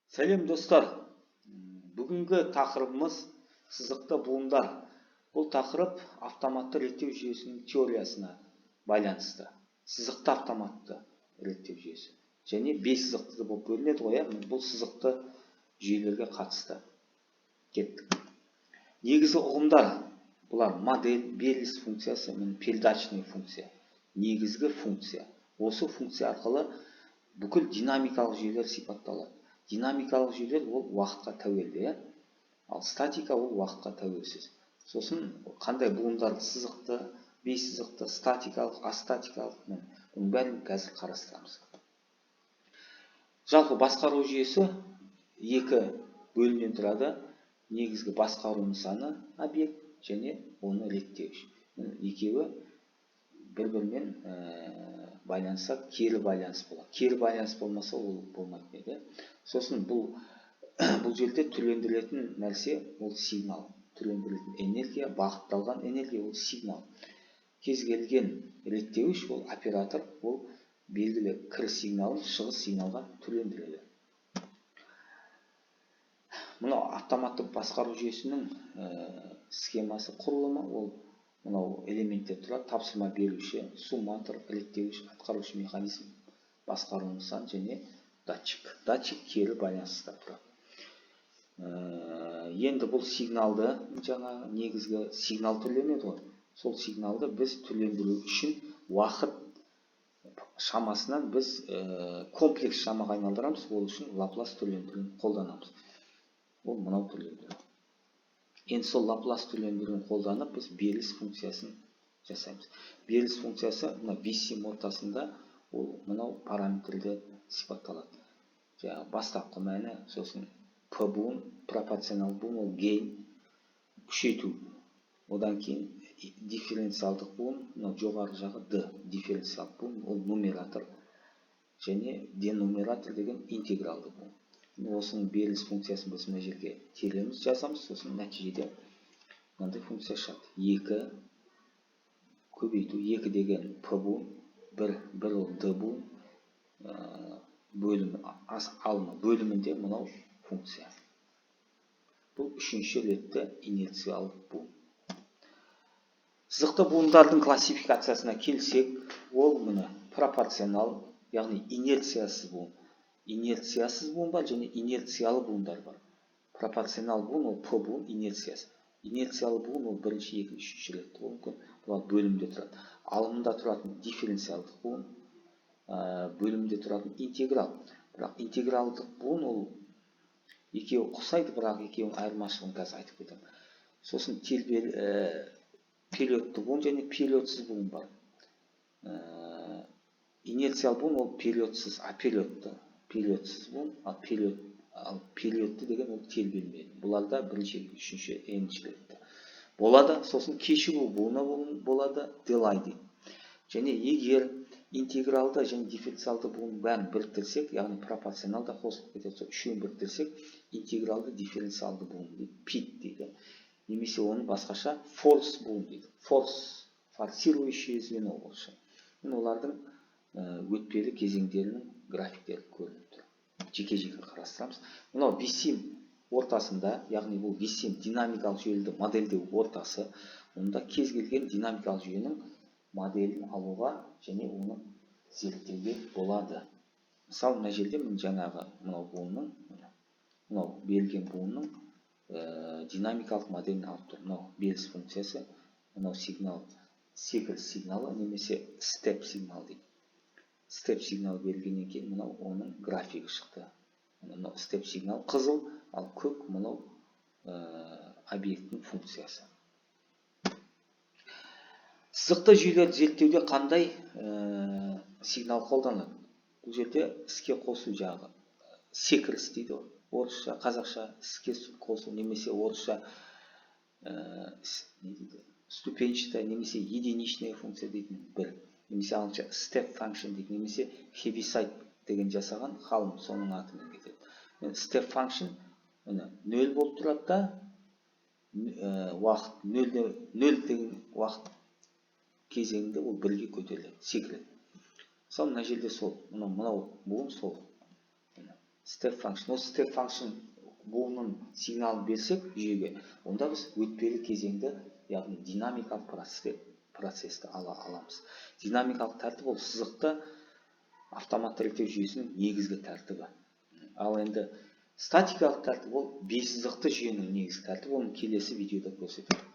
Сәлем, достар! Бүгінгі тақырыбымыз – сызықты буындар. Бұл тақырып автоматты реттеу жүйесінің теориясына байланысты. Сызықты автоматты реттеу жүйесі және бес сызықты болып бөлінеді ғой, иә. Бұл сызықты жүйелерге қатысты. Кеттік. Негізгі ұғымдар бұлар: модель, беріліс функциясы, міне, передачный функция, негізгі функция. Осы функция арқылы бүкіл динамикалық жүйелер сипатталады. Динамикалық жүйелер ол уақытқа тәуелді, иә, ал статика ол уақытқа тәуелсіз. Сосын қандай буындар: сызықты, бес сызықты, статикалық, астатикалық, міне, бұның бәрін қазір қарастырамыз. Жалпы, басқару жүйесі екі бөлімнен тұрады: негізгі басқару нысаны, объект, және оны реттеуіш. Екеуі бір бірімен байланыса, кері байланыс болады. Кері байланыс болмаса, ол болмайтын еді. Сосын бұл жерде түрлендірілетін нәрсе ол сигнал, түрлендірілетін энергия, бағытталған энергия ол сигнал. Кез келген реттеуіш ол оператор, ол белгілі кіріс сигналын шығыс сигналға түрлендіреді. Мынау автоматты басқару жүйесінің схемасы, құрылымы. Ол мынау элементтер тұрады: тапсырма беруші, сумматор, реттеуіш, атқарушы механизм, басқару нысан және датчик. Датчик кері байланыста тұрады. Енді бұл сигналды, жаңа негізгі сигнал түрленеді ғой, сол сигналды біз түрлендіру үшін уақыт шамасынан біз комплекс шамаға айналдырамыз. Ол үшін Лаплас түрлендіруін қолданамыз. Ол мынау түрлендіру. Енді сол Лаплас түрлендіруін қолданып, біз беріліс функциясын жасаймыз. Беріліс функциясы мына Висим ортасында, ол мынау параметрде сипатталады: жаңағы бастапқы мәні, сосын п буын, пропорционал буын, ол гейн, күшейту, одан кейін дифференциалдық буын, мынау жоғарғы жағы д, дифференциалдық буын, ол нумератор, және денумератор деген интегралды буын. Осының беріліс функциясын біз мына жерге тереміз, жазамыз. Сосын нәтижеде мынандай функция шығады: екі көбейту, екі деген п буын, бір, бір ол д буын, бөлімі, алымы, бөлімінде мынау функция. Бұл үшінші ретті инерциялық буын. Сызықты буындардың классификациясына келсек, ол міне, пропорционал, яғни инерциясыз буын. Инерциясыз буын бар және инерциялы буындар бар. Пропорционал буын ол п буын, инерциясы. Инерциялы буын ол бірінші, екінші, үшінші ретті болуы мүмкін. Бұлар бөлімде тұрады. Алымында тұратын дифференциалдық буын, бөлімде тұратын интеграл. Бірақ интегралдық буын ол екеуі ұқсайды, бірақ екеуінің айырмашылығын қазір айтып кетемін. Сосын периодты буын және периодсыз буын бар. Инерциал буын ол периодсыз, апериодты, периодсыз буын, ал периодты деген ол тербелмелі. Бұларда бірінші, екінші, үшінші, енінші ретті болады. Сосын кешігу буыны болады, delay дейді. Және егер интегралды және дифференциалды буынның бәрін біріктірсек, яғни пропорционал да қосылып кетеді, сол үшеуін біріктірсек, интегралды дифференциалды буын дейді, ПИД дейді, немесе оны басқаша форс буын дейді, форс, форсирующее звено орысша. Міне, олардың өтпелі кезеңдерінің графиктері көрініп тұр. Жеке жеке қарастырамыз. Мынау Висим ортасында, яғни бұл Висим динамикалық жүйелі модельдеу ортасы. Онда кез келген динамикалық жүйенің моделін алуға және оны зерттеуге болады. Мысалы, мына жерде, міне, жаңағы мынау буынның, мынау берілген буынның динамикалық моделін алып тұр. Мынау беріліс функциясы, мынау сигнал, секіріс сигналы немесе step сигнал дейді. Step сигнал берілгеннен кейін мынау оның графигі шықты. Мынау step сигнал қызыл, ал көк мынау объекттің функциясы. Сызықты жүйелерді зерттеуде қандай сигнал қолданылады? Бұл жерде іске қосу жағы, секіріс дейді ғой орысша, қазақша іске қосу немесе орысша не дейді, ступенчатая немесе единичная функция дейтін бір, немесе ағылшынша step function дейді, немесе Хевисайд деген жасаған ғалым, соның атымен кетеді. Step function, міне, нөл болып тұрады да, уақыт нөлде, нөл деген уақыт кезеңінде ол бірге көтеріледі, секіреді. Мысалы, мына жерде сол мынау буын сол Step function. Осы step function буынның сигналын берсек жүйеге, онда біз өтпелі кезеңді, яғни динамикалық процесті ала аламыз. Динамикалық тәртіп ол сызықты автоматты реттеу жүйесінің негізгі тәртібі. Ал енді статикалық тәртіп ол бес сызықты жүйенің негізгі тәртібі, оны келесі видеода көрсетемін.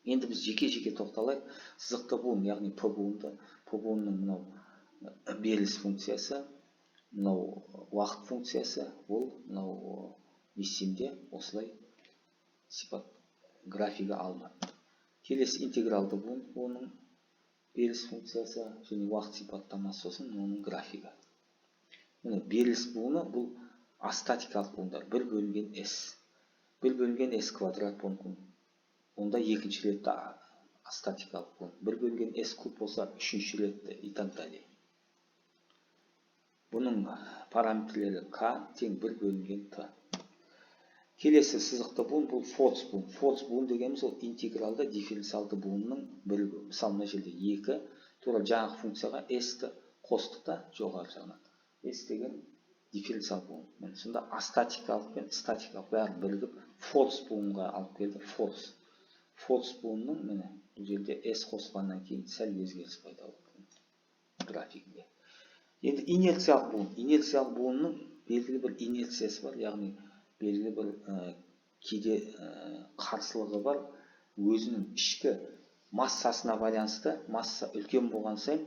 Енді біз жеке-жеке тоқталайық. Сызықты буын, яғни П буынды, П буынның мынау беріліс функциясы, мынау уақыт функциясы, ол мынау Виссимде осылай сипат графигі алынады. Келесі интегралды буын, оның беріліс функциясы және уақыт сипаттамасы, сосын оның графигі. Міне, беріліс буыны бұл астатикалық буындар, 1 бөлінген S. 1 бөлінген S квадрат мүмкін. Онда екінші ретті астатикалық буын. 1 бөлінген S куб болса үшінші ретті и так далее. Бұның параметрлері К тең 1 бөлінген Т. Келесі сызықты буын бұл форс буын. Форс буын дегеніміз ол интегралды дифференциалды буынның бірігуі. Мысалы, мына жерде 2 тура жаңағы функцияға S-ті қостық та жоғары жағынан. S деген дифференциал буын. Міне, сонда астатикалық пен статикалық бәрі бірігіп форс буынға алып келді. Форс. Форс буынның міне бұл жерде S қосылғаннан кейін сәл өзгеріс пайда болды графигінде. Енді инерциялық буын. Инерциялық буынның белгілі бір инерциясы бар, яғни белгілі бір кейде қарсылығы бар, өзінің ішкі массасына байланысты. Масса үлкен болған сайын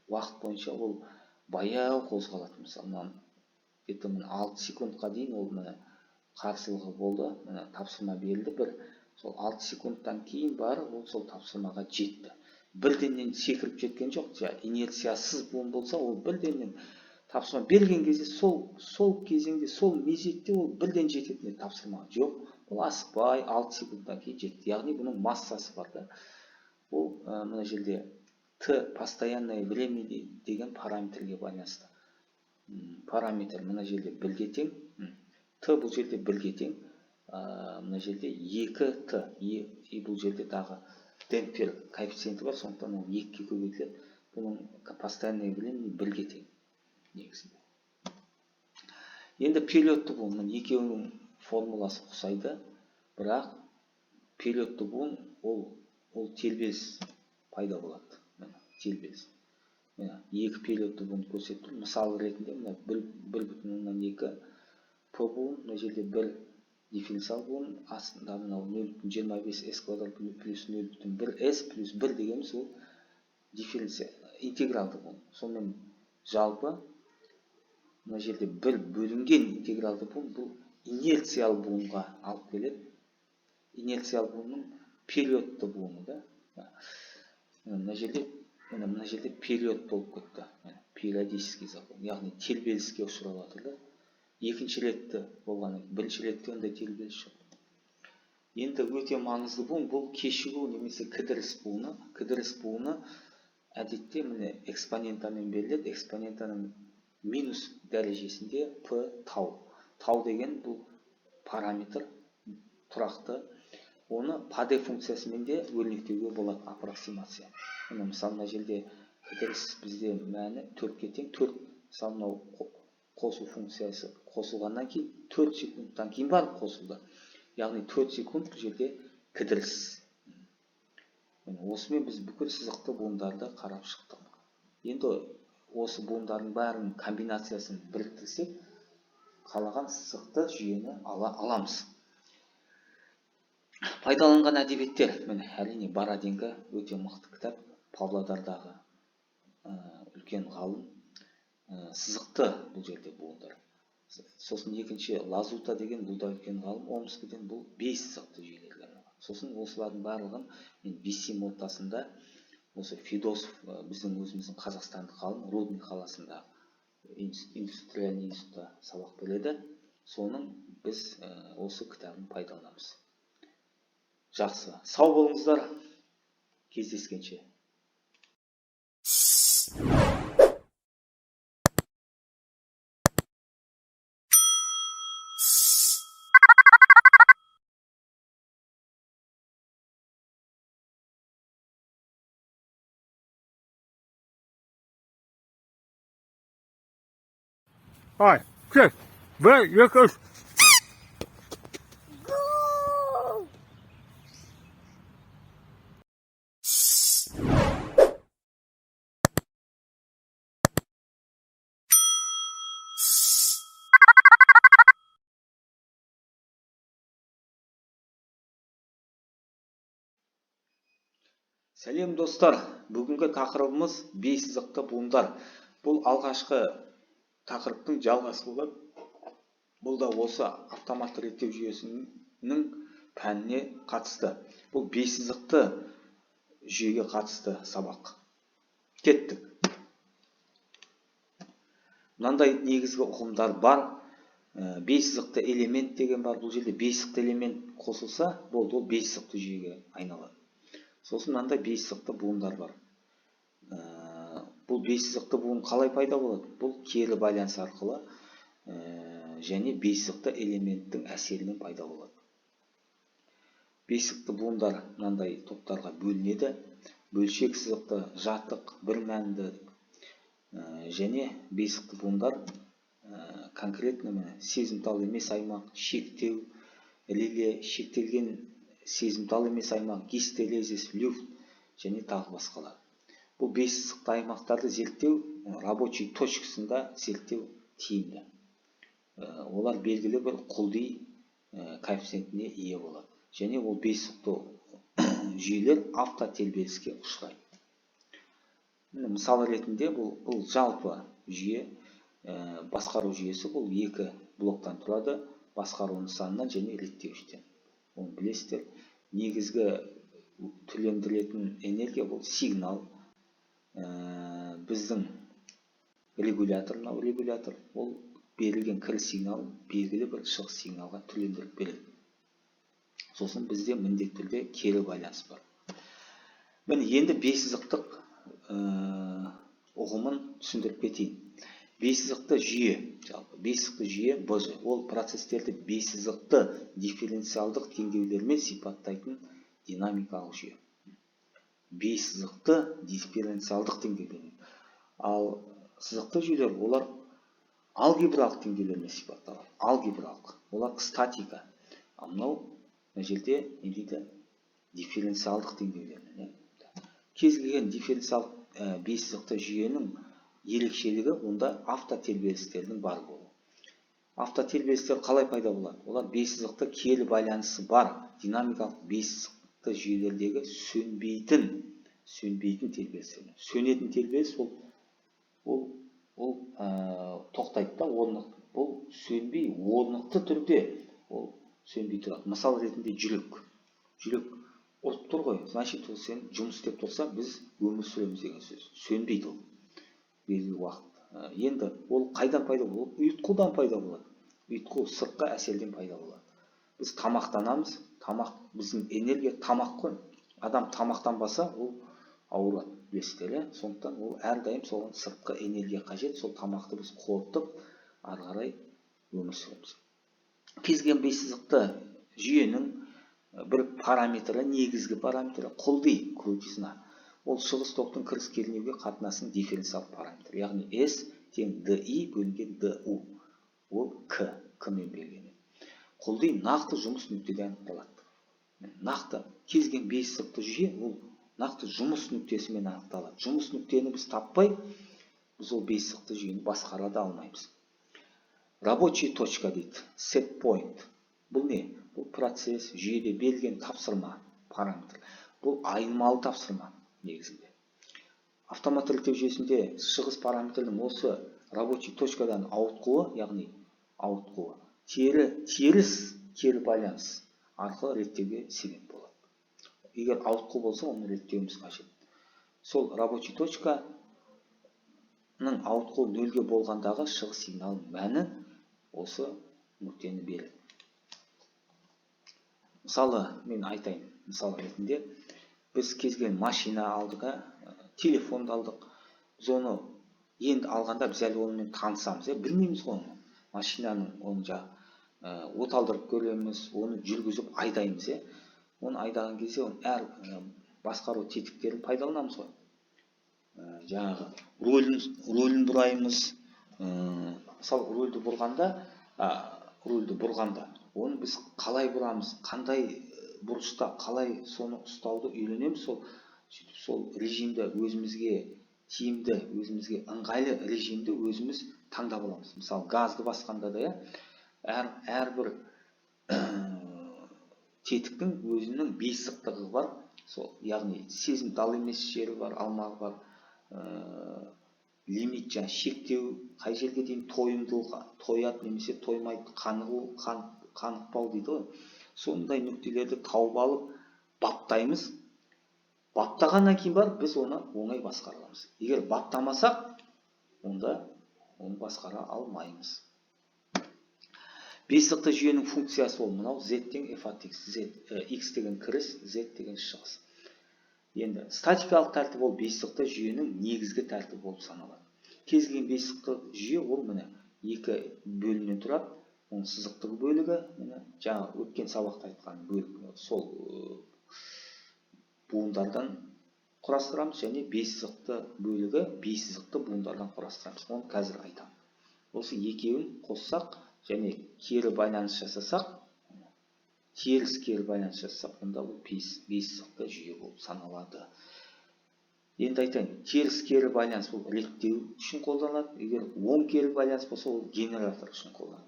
уақыт бойынша ол баяу қозғалады. Мысалы, мынаны где-то міне 6 секундқа дейін ол міне қарсылығы болды, міне тапсырма берілді бір, сол 6 секундтан кейін барып ол сол тапсырмаға жетті. Бірденнен секіріп жеткен жоқ. Инерциясыз буын болса, ол бірденнен тапсырма берген кезде сол кезеңде, сол мезетте ол бірден жететін еді тапсырмаға. Жоқ, ол асықпай 6 секундтан кейін жетті. Яғни бұның массасы бар да. Ол мына жерде Т постоянное время деген параметрге байланысты. Параметр мына жерде 1-ге тең, Т бұл жерде 1-ге тең, мына жерде 2 Т, и бұл жерде тағы демпфер коэффициенті бар, сондықтан ол 2-ге көбейтіледі. Бұның постоянное время 1-ге тең негізінде. Енді периодты буын, мына екеуінің формуласы ұқсайды, бірақ периодты буын ол тербеліс пайда болады. Міне, тербеліс. Міне, екі периодты буын көрсетіп тұр. Мысал ретінде мына бір бүтін оннан екі П буын, мына жерде бір дифференциал буын, астында мынау нөл бүтін жиырма бес С квадрат плюс нөл бүтін бір С плюс бір дегеніміз ол дифференциал интегралды буын. Сонымен жалпы мына жерде бір бөлінген интегралды буын бұл инерциал буынға алып келеді. Инерциал буынның периодты буыны да. Мына жерде, міне, мына жерде период болып кетті. Міне, периодический закон, яғни тербеліске ұшырап жатыр да. Екінші ретті болғаннан кейін бірінші ретте ондай тербеліс жоқ. Енді өте маңызды буын бұл кешігу немесе кідіріс буыны. Кідіріс буыны әдетте міне экспонентамен беріледі. Экспонентаның минус дәрежесінде П тау. Тау деген бұл параметр тұрақты. Оны ПД функциясымен де өрнектеуге болады, аппроксимация. Міне, мысалы, мына жерде кідіріс бізде мәні 4-ке тең. 4, мысалы, мынау қосу функциясы қосылғаннан кейін 4 секундтан кейін барып қосылды. Яғни 4 секунд бұл жерде кідіріс. Міне, осымен біз бүкіл сызықты буындарды қарап шықтық. Енді осы буындардың бәрінің комбинациясын біріктірсек, қалаған сызықты жүйені ала аламыз. Пайдаланған әдебиеттер, міне, әрине Бороденко өте мықты кітап, Павлодардағы үлкен ғалым, сызықты бұл жерде буындар. Сосын екінші Лазута деген, бұл да үлкен ғалым, Омскіден, бұл 5 сызықты жүйелерге арналған. Сосын осылардың барлығын мен Висим ортасында осы Федосов, біздің өзіміздің қазақстандық ғалым, Рудный қаласында индустриальный институтта сабақ береді. Соның біз осы кітабын пайдаланамыз. Жақсы, сау болыңыздар, кездескенше. Hi, Chris. 1, 2, 3. Гол! Сәлем, достар! Бүгінгі тақырыбымыз – бес сызықты буындар. Бұл алғашқы тақырыптың жалғасы болады. Бұл да осы автоматты реттеу жүйесінің пәніне қатысты. Бұл бес сызықты жүйеге қатысты сабақ. Кеттік! Мынандай негізгі ұғымдар бар. Бес сызықты элемент деген бар. Бұл жерде бес сызықты элемент қосылса болды, ол бес сызықты жүйеге айналады. Сосын мынандай бес сызықты буындар бар. Бұл бес сызықты буын қалай пайда болады? Бұл кері байланыс арқылы және бес сызықты элементтің әсерінен пайда болады. Бес сызықты буындар мынандай топтарға бөлінеді: бөлшек сызықты, жатық, бір мәнді және бес сызықты буындар конкретно, міне, сезімтал емес аймақ, шектеу, реле, шектелген сезімтал емес аймақ, гистерезис, люфт және тағы басқалар. Бұл бес сызықты аймақтарды зерттеу, рабочий точкасында зерттеу тиімді. Олар белгілі бір құлди коэффициентіне ие болады және ол бес сызықты жүйелер автотербеліске ұшырайды. Міне, мысал ретінде бұл жалпы жүйе, басқару жүйесі. Бұл екі блоктан тұрады: басқару нысанынан және реттеуіштен. Оны білесіздер. Негізгі түрлендіретін энергия – бұл сигнал. Біздің регулятор, мынау регулятор, ол берілген кіріс сигнал белгілі бір шығыс сигналға түрлендіріп береді. Сосын бізде міндетті түрде кері байланыс бар. Міне, енді бес сызықтық ұғымын түсіндіріп кетейін. Бес сызықты жүйе, жалпы бес сызықты жүйе БЖ, ол процестерді бес сызықты дифференциалдық теңдеулермен сипаттайтын динамикалық жүйе. Бес сызықты дифференциалдық теңдеулермен. Ал сызықты жүйелер, олар алгебралық теңдеулермен сипатталады. Алгебралық, олар статика. Ал мынау мына жерде не дейді? Дифференциалдық теңдеулермен, иә. Кез келген дифференциалдық бес сызықты жүйенің ерекшелігі – онда автотербелістердің бар болуы. Автотербелістер қалай пайда болады? Олар бес сызықты кері байланысы бар динамикалық бес сызықты жүйелердегі сөнбейтін тербелістер. Сөнетін тербеліс ол тоқтайды да, орнықты. Бұл сөнбей, орнықты түрде ол сөнбей тұрады. Мысал ретінде жүрек. Жүрек ұрып тұр ғой, значит, ол сен жұмыс істеп тұрса, біз өмір сүреміз деген сөз. Сөнбейді ол белгілі уақыт. Енді ол қайдан пайда болады? Ұйытқудан пайда болады. Ұйытқу сыртқы әсерден пайда болады. Біз тамақтанамыз, тамақ біздің энергия тамақ қой. Адам тамақтанбаса, ол ауырады, білесіздер, иә? Сондықтан ол әрдайым соған сыртқы энергия қажет, сол тамақты біз қорытып, ары қарай өмір сүреміз. Кез келген бес сызықты жүйенің бір параметрі, негізгі параметрі – құлди, крутизна. Ол шығыс токтың кіріс кернеуге қатынасының дифференциалдық параметрі. Яғни S тең DI бөлінген DU. Ол К, К мен белгіленеді. Құлди нақты жұмыс нүктеде анықталады. Нақты кез келген бес сызықты жүйе ол нақты жұмыс нүктесімен анықталады. Жұмыс нүктені біз таппай, біз ол бес сызықты жүйені басқара да алмаймыз. Рабочий точка дейді, set point. Бұл не? Бұл процесс жүйеде берілген тапсырма, параметр. Бұл айнымалы тапсырма негізінде. Автоматты реттеу жүйесінде шығыс параметрінің осы рабочий точкадан ауытқуы, яғни ауытқуы, теріс кері байланыс арқылы реттеуге себеп болады. Егер ауытқу болса, оны реттеуіміз қажет. Сол рабочий точканың ауытқуы нөлге болғандағы шығыс сигналының мәні осы нүктені береді. Мысалы, мен айтайын, мысал ретінде біз кез келген машина алдық, телефонды алдық. Біз оны енді алғанда, біз әлі онымен танысамыз, иә, білмейміз ғой оны. Машинаның оны от алдырып көреміз, оны жүргізіп айдаймыз, иә. Оны айдаған кезде оны әр басқару тетіктерін пайдаланамыз ғой. Жаңағы рөлін бұраймыз. Мысалы, рөлді бұрғанда Рульді бұрғанда оны біз қалай бұрамыз, қандай бұрышта, қалай соны ұстауды үйренеміз. Сол сөйтіп, сол режимді, өзімізге тиімді, өзімізге ыңғайлы режимді өзіміз таңдап аламыз. Мысалы, газды басқанда да, иә, әрбір тетіктің өзінің бейсықтығы бар, сол, яғни сезімтал емес жері бар, аумағы бар, лимит, жаңағы шектеу, қай жерге дейін тойымдылық, тояды немесе тоймайды, қанығу, қанықпау дейді ғой. Сондай нүктелерді тауып алып баптаймыз. Баптағаннан кейін барып біз оны оңай басқара аламыз. Егер баптамасақ, онда оны басқара алмаймыз. Бес сызықты жүйенің функциясы ол мынау: z тең f от x, z, x деген кіріс, z деген шығыс. Енді статикалық тәртіп ол бес сызықты жүйенің негізгі тәртібі болып саналады. Кез келген бес сызықты жүйе ол, міне, екі бөлімнен тұрады. Оның сызықтық бөлігі, міне, жаңа өткен сабақта айтқан бөлік, сол буындардан құрастырамыз және бес сызықты бөлігі бес сызықты буындардан құрастырамыз. Оны қазір айтамын. Осы екеуін қоссақ және кері байланыс жасасақ, теріс кері байланыс жасасақ, онда бұл бес сызықты жүйе болып саналады. Енді айтайын, теріс кері байланыс бұл реттеу үшін қолданылады, егер оң кері байланыс болса, ол генератор үшін қолданылады.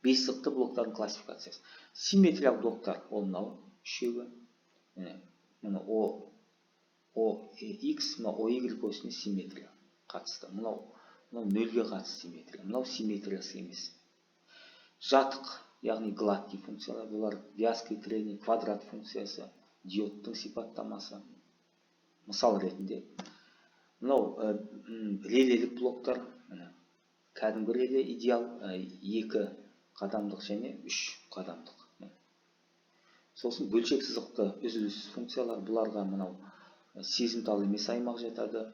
Бес сызықты блоктардың классификациясы. Симметриялық блоктар ол мынау үшеуі, міне, мына о x, мына о y осіне симметрия қатысты, мынау нөлге қатысты симметрия, мынау симметриясы емес. Жатық, яғни гладкий функциялар, бұлар вязкий трение, квадрат функциясы, диодтың сипаттамасы мысал ретінде. Мынау релелік блоктар, міне, кәдімгі реле, идеал, екі қадамдық және үш қадамдық. Сосын бөлшек сызықты үзіліссіз функциялар. Бұларға мынау сезімтал емес аймақ жатады,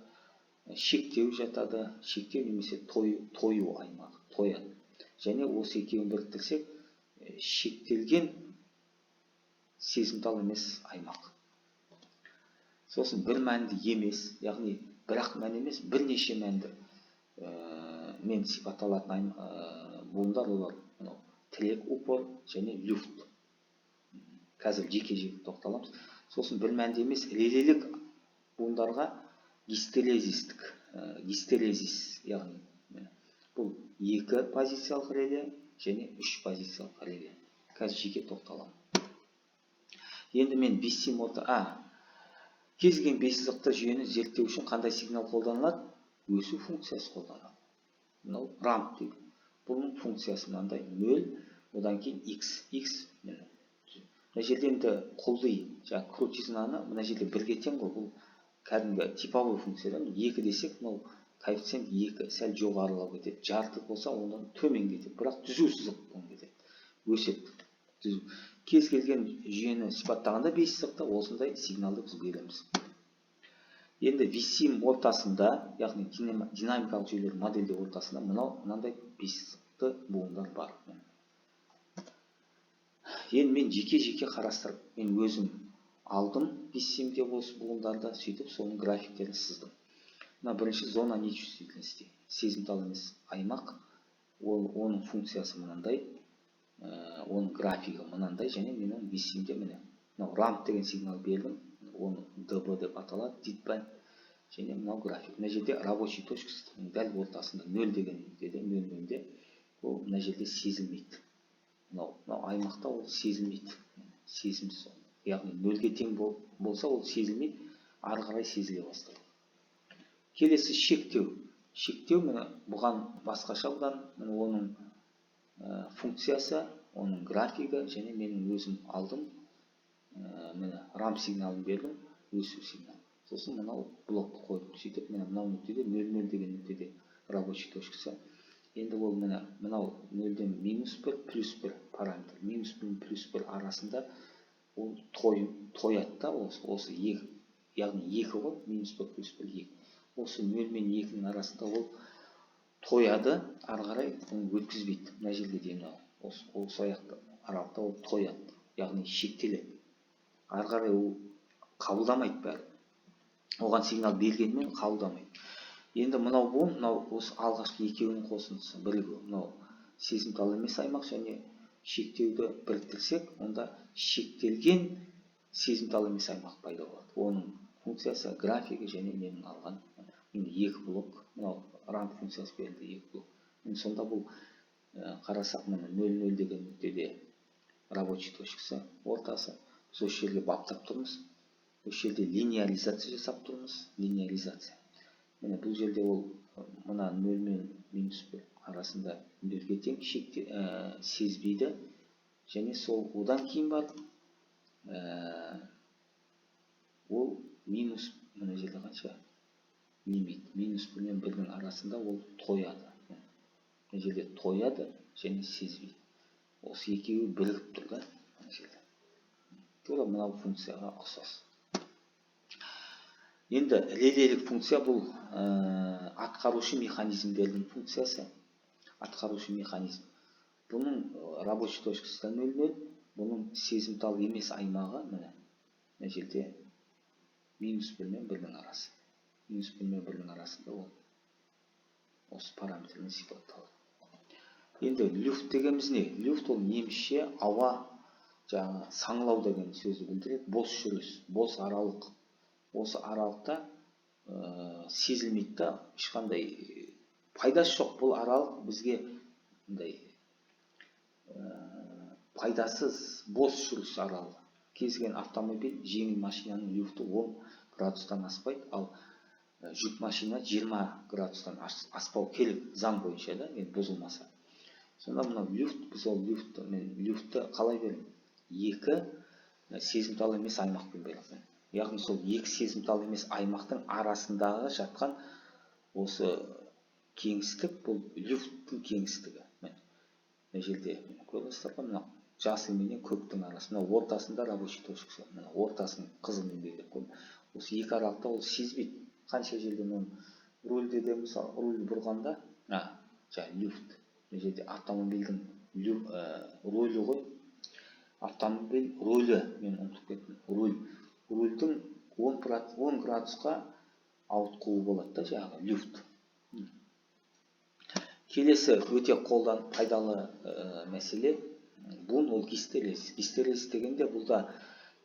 шектеу жатады, шектеу немесе тою аймағы, тояды. Және осы екеуін біріктірсек, шектелген сезімтал емес аймақ. Сосын бір мәнді емес, яғни бір ақ мән емес, бірнеше мәнді мен сипатталатын буындар, олар мынау тірек, упор және люфт. Қазір жеке жеке тоқталамыз. Сосын бір мәнді емес релелік буындарға гистерезистік, гистерезис, яғни бұл екі позициялық реле және үш позициялық реле. Қазір жеке тоқталамын. Енді мен Висим орта кез келген бес сызықты жүйені зерттеу үшін қандай сигнал қолданылады? Өсу функциясы қолданылады. Мынау рамп дейді. Бұның функциясы мынандай: нөл, одан кейін x. X, міне, мына жерде енді құлдый, жаңағы крутизнаны мына жерде бірге тең ғой, бұл кәдімгі типовой функция да. Екі десек, мынау коэффициент екі сәл жоғарылау кетеді, жарты болса, одан төмен кетеді, бірақ түзу сызықпен кетеді, өседі түзу. Кез келген жүйені сипаттағанда бес сызықта осындай сигналды біз береміз. Енді Висим ортасында, яғни динамикалық жүйелер модельдеу ортасында мынау мынандай бес сызықты буындар бар. Енді мен жеке жеке қарастырып, мен өзім алдым Висимде осы буындарды, сөйтіп соның графиктерін сыздым. Мына бірінші зона нечувствительности, сезімтал емес аймақ, ол оның функциясы мынандай, оның графигі мынандай. Және мен оны Висимде, міне, мынау рамп деген сигнал бердім, оны дб деп аталады, deadband. Және мынау график, мына жерде рабочий точкасы дәл ортасында, нөл деген нүктеде, нөл нөлде ол мына жерде сезілмейді. Мынау аймақта ол сезілмейді, сезімсіз, яғни нөлге тең болса, ол сезілмейді, ары қарай сезіле бастайды. Келесі шектеу. Шектеу, міне, бұған басқаша бұдан, міне, оның функциясы, оның графигі. Және менің өзім алдым, міне, рамп сигналын бердім, өсу сигналы, сосын мынау блокты қойдым. Сөйтіп, міне, мынау нүктеде, нөл нөл деген нүктеде рабочий точкасы. Енді ол, міне, мынау нөлден минус бір, плюс бір параметр, минус бір, плюс бір арасында ол тояды да. Осы екі, яғни екі ғой, минус бір, плюс бір, екі. Осы нөл мен екінің арасында ол тояды, ары қарай оны өткізбейді. Мына жерге дейін, мынау осы аяқты аралықта ол тояды, яғни шектеледі, ары қарай ол қабылдамайды бәрі, оған сигнал бергенмен қабылдамайды. Енді мынау буын, мынау осы алғашқы екеуінің қосындысы, бірігуі мынау. Сезімтал емес аймақ және шектеуді біріктірсек, онда шектелген сезімтал емес аймақ пайда болады. Оның функциясы, графигі және менің алған екі блок, мынау рамп функциясы берілді, екі блок. Енді сонда бұл қарасақ, міне, 0,0 деген нүктеде рабочий точкасы, ортасы. Біз осы жерге баптап тұрмыз, осы жерде линеаризация жасап тұрмыз. Линеаризация, міне, бұл жерде ол мына 0 мен -1 арасында 0-ге тең шекте, сезбейді және сол одан кейін барып ол минус, мына жерде қанша лимит, -1 мен 1-дің арасында ол тояды. Мына жерде тояды және сезбейді. Осы екеуі бірігіп тұр да мына жерде, тура мынау функцияға ұқсас. Енді релелік функция бұл атқарушы механизмдердің функциясы. Атқарушы механизм, бұның рабочий точкасы да 0,0. Бұның сезімтал емес аймағы, міне, мына жерде -1 мен 1-дің арасы, -1 мен 1-дің арасында ол осы параметрмен сипатталады. Енді люфт дегеніміз не? Люфт ол немісше ауа, жаңағы саңылау деген сөзді білдіреді. Бос жүріс, бос аралық. Осы аралықта сезілмейді да, ешқандай пайдасы жоқ. Бұл аралық бізге мындай пайдасыз бос жүріс аралығы. Кез келген автомобиль, жеңіл машинаның люфті 10 градустан аспайды, ал жүк машина 20 градустан аспау керек заң бойынша да, енді бұзылмаса. Сонда мынау люфт, біз ол люфтті, мен люфтті қалай беремін? Екі сезімтал емес аймақпен беремін, яғни сол екі сезімтал емес аймақтың арасындағы жатқан осы кеңістік, бұл люфттің кеңістігі. Міне, мына жерде көрдіңіздер ғой, мынау жасыл менен көктің арасы, мына ортасында рабочий точкасы, мына ортасын қызылмен белгілеп қойдым. Осы екі аралықта ол сезбейді. Қанша жерден оны рульде де, мысалы, рульді бұрғанда, жаңағы люфт мына жерде автомобильдің рулі ғой, автомобиль рулі, мен ұмытып кеттім, руль, рульдің 10 градусқа ауытқуы болады да, жаңағы люфт. Келесі өте қолдан пайдалы мәселе буын, ол гистерез. Гистерез дегенде бұл да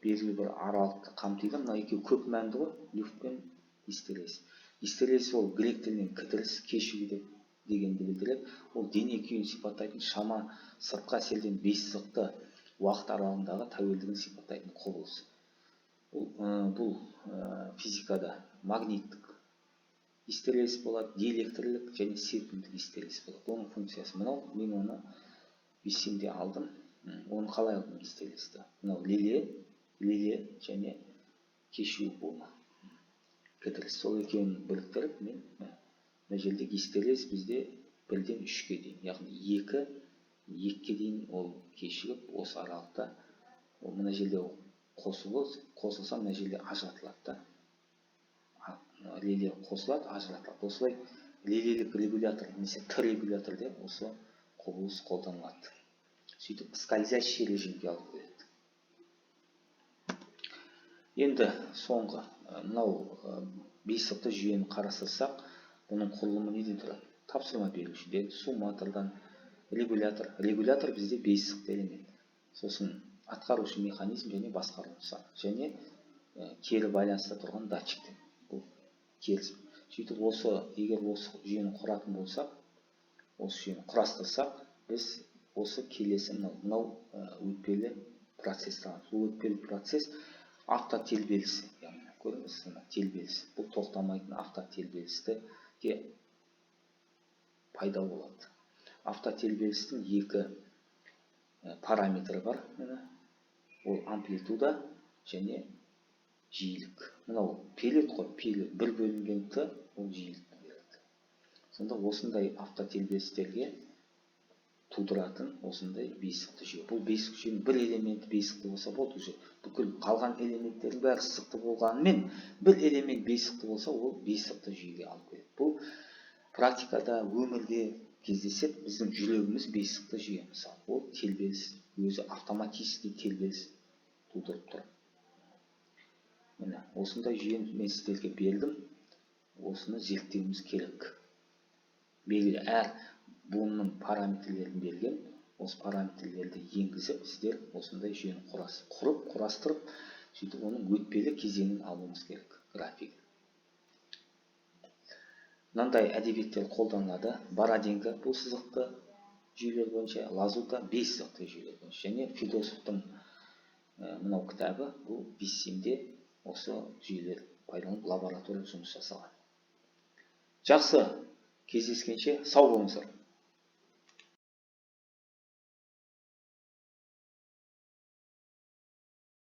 белгілі бір аралықты қамтиды. Мына екеуі көп мәнді ғой, люфт пен гистерез. Гистерез ол грек тілінен кідіріс, кешігу деп дегенді білдіреді. Ол дене күйін сипаттайтын шама, сыртқы әсерден бес сызықты уақыт аралығындағы тәуелдігін сипаттайтын құбылыс. Бұл физикада магниттік гистерез болады, диэлектрлік және серпімдік гистерез болады. Оның функциясы мынау. Мен оны бейсенде алдым. Оны қалай алдым гистерезді? Мынау реле және кешігу буыны, кідіріс, сол екеуін біріктіріп, мен мына жерде гистерез бізде 1-ден 3-ке дейін, яғни 2-ге дейін ол кешігіп, осы аралықта ол мына жерде қосылса, мына жерде ажыратылады да, реле қосылады, ажыратылады. Осылай релелік регулятор немесе Т регуляторде осы құбылыс қолданылады. Сөйтіп скользящий режимге алып келеді. Енді соңғы мынау бес жүйені қарастырсақ, бұның құрылымы неден тұрады? Тапсырма берушіден, сумматордан, регулятор. Регулятор бізде бес элемент, сосын атқарушы механизм және басқару нысаны және кері байланыста тұрған датчиктер. Бұл келісім. Сөйтіп осы, егер осы жүйені құратын болсақ, осы жүйені құрастырсақ, біз осы келесі мынау өтпелі процесс табамыз. Бұл өтпелі процесс автотербелісі, яғни көрдіңіз, мына тербеліс, бұл тоқтамайтын автотербелісті пайда болады. Автотербелістің екі параметрі бар, міне, ол амплитуда және жиілік. Мынау период қой, период бір бөлінген т, ол жиілікті береді. Сонда осындай автотербелістерге тудыратын осындай бесықты жүйе. Бұл бесықты жүйенің бір элементі бесықты болса болды, уже бүкіл қалған элементтердің бәрі сызықты болғанымен, бір элемент бесықты болса, ол бесықты жүйеге алып келеді. Бұл практикада, өмірде кездеседі. Біздің жүрегіміз бесықты жүйе, мысалы, ол тербеліс, өзі автоматический тербеліс тудырып тұр. Міне, осындай жүйені мен сіздерге бердім, осыны зерттеуіміз керек. Белгілі әр Буынның параметрлерін берген. Осы параметрлерді енгізіп, сіздер осындай жүйені құрып, құрастырып, сөйтіп оның өтпелі кезеңін алуыңыз керек, график. Мынандай әдебиеттер қолданылады: Бороденко, бұл сызықты жүйелер бойынша, Лазута, бес сызықты жүйелер бойынша және Федосовтың мынау кітабы. Бұл Виссимде осы жүйелер пайдаланып, лаборатория жұмыс жасаған. Жақсы, кездескенше сау болыңыздар.